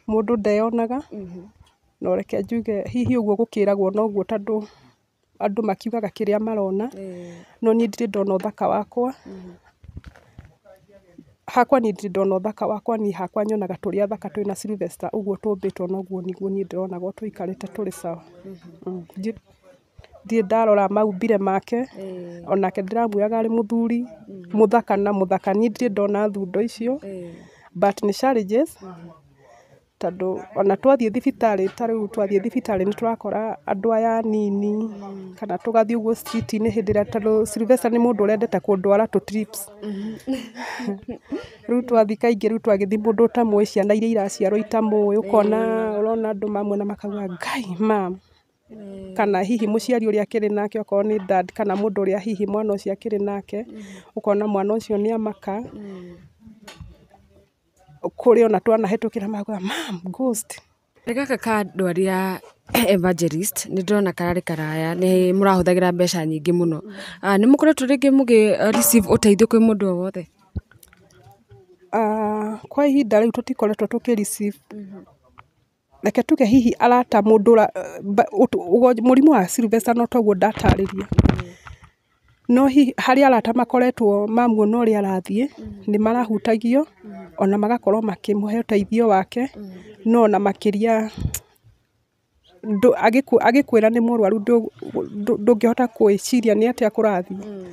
Mũndũ ndeyonaga, no reke njuge hihi ũguo gũkĩragwo noguo tondũ andũ makiugaga kĩrĩa marona, no niĩ ndirĩ ndona ũthaka wakwa. Hakwa niĩ ndirĩ ndona ũthaka wakwa, niĩ hakwa nyonaga tũrĩ athaka twĩna Sylvester, ũguo tũmbĩtwo noguo nĩguo niĩ ndĩronaga tũikarĩte tũrĩ sawa. Ndirĩ ndarora maumbire make, onake ndĩramuoyaga arĩ mũthuri mũthaka na mũthaka, niĩ ndirĩ ndona thundo icio, but nĩ challenges tondũ ona twathiĩ thibitarĩ, ta rĩu twathiĩ thibitarĩ nĩ tũrakora andũ aya anini, kana tũgathiĩ ũguo street-inĩ hĩndĩ ĩrĩa, tondũ Sylvester nĩ mũndũ ũrendete kũndwara tũ trips. Rĩu twathiĩ kaingĩ, rĩu twagĩthiĩ mũndũ ũtamũĩ, ciana iria iraciarwo itamũĩ, ũkona ũrona andũ mamuona makauga Ngai mam, kana hihi mũciari ũrĩa akĩrĩ nake okorwo nĩ dad, kana mũndũ ũrĩa hihi mwana ũcio akĩrĩ nake, ũkona mwana ũcio nĩ amaka. Kũrĩ ona twanahĩtũkĩra makauga mam ghost. Nĩ gaka ka ndwari ya Evangelist nĩ ndĩrona kararĩ karaya, nĩ mũrahũthagĩra mbeca nyingĩ mũno. Nĩ mũkoretwo rĩngĩ mũgĩ receive ũteithio kwĩ mũndũ o wothe? Kwa ihinda rĩu tũtikoretwo tũkĩ receive, reke tuge hihi arata mũndũ, mũrimũ wa Sylvester no toguo ndatarĩria, no hihi harĩ arata makoretwo mamuona ũrĩa arathiĩ, nĩ marahutagio ona magakorwo makĩmũhe ũteithio wake, no ona makĩria agĩkwĩra nĩ mũrwaru ndũngĩhota gwĩciria nĩ atĩa kũrathiĩ.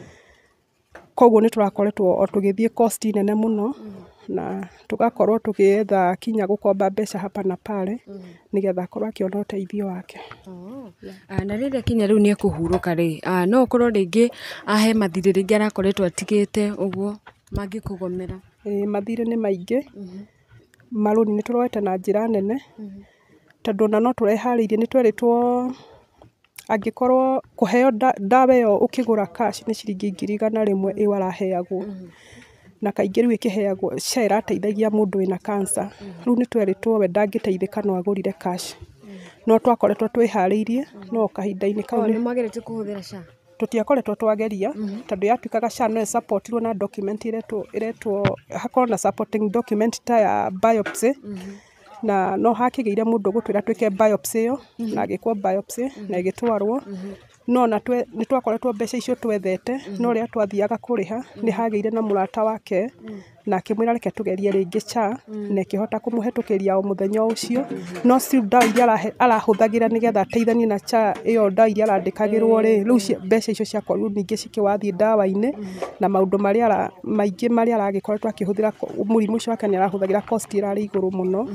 Koguo nĩ tũrakoretwo o tũgĩthiĩ cost nene mũno, na tũgakorwo tũgĩetha kinya gũkomba mbeca hapa na pale nĩgetha akorwo akĩona ũteithio wake. Na rĩrĩa kinya rĩu nĩ ekũhurũka rĩ, no ũkorwo rĩngĩ ahe mathirĩ rĩngĩ arakoretwo atigĩte ũguo mangĩkũgomera? Ĩĩ, mathirĩ nĩ maingĩ, marũni nĩ tũroete na njĩra nene, tondũ ona no tũreharĩirie, nĩ twerĩtwo angĩkorwo kũheo ndawa ĩyo ũkĩgũra cash nĩ ciringi 100,000 ĩyo araheagwo, na kaingĩ rĩu ĩkĩheagwo SHA ĩrateithagia mũndũ wĩna cancer, rĩu nĩ twerĩtwo we ndangĩteithĩka no agũrire cash, no twakoretwo twĩharĩirie no kahinda-inĩ kau nĩ mwageretie kũhũthĩra SHA? Tũtiakoretwo twageria, tondũ yatuĩkaga SHA no ĩsupportirwo na document ĩretwo hakorwo na supporting document ta ya biopsy, na no hakĩgĩire mũndũ ũgũtwĩra twĩke biopsy ĩyo, na agĩkwo biopsy na ĩgĩtwarwo, no ona nĩ twakoretwo mbeca icio twethete, no rĩrĩa twathiaga kũrĩha nĩ hagĩire na mũrata wake na akĩmwĩra reke tũgerie rĩngĩ SHA, na ĩkĩhota kũmũhetũkĩria o mũthenya ũcio, no still ndawa iria arahũthagĩra nĩgetha ateithanie na SHA ĩyo, ndawa iria arandĩkagĩrwo rĩ, rĩu mbeca icio ciakorirwo ningĩ cikĩwathiĩ ndawa-inĩ na maũndũ marĩa maingĩ marĩa aragĩkoretwo akĩhũthĩra mũrimũ ũcio wake, nĩ arahũthagĩra cost ĩrarĩ igũrũ mũno.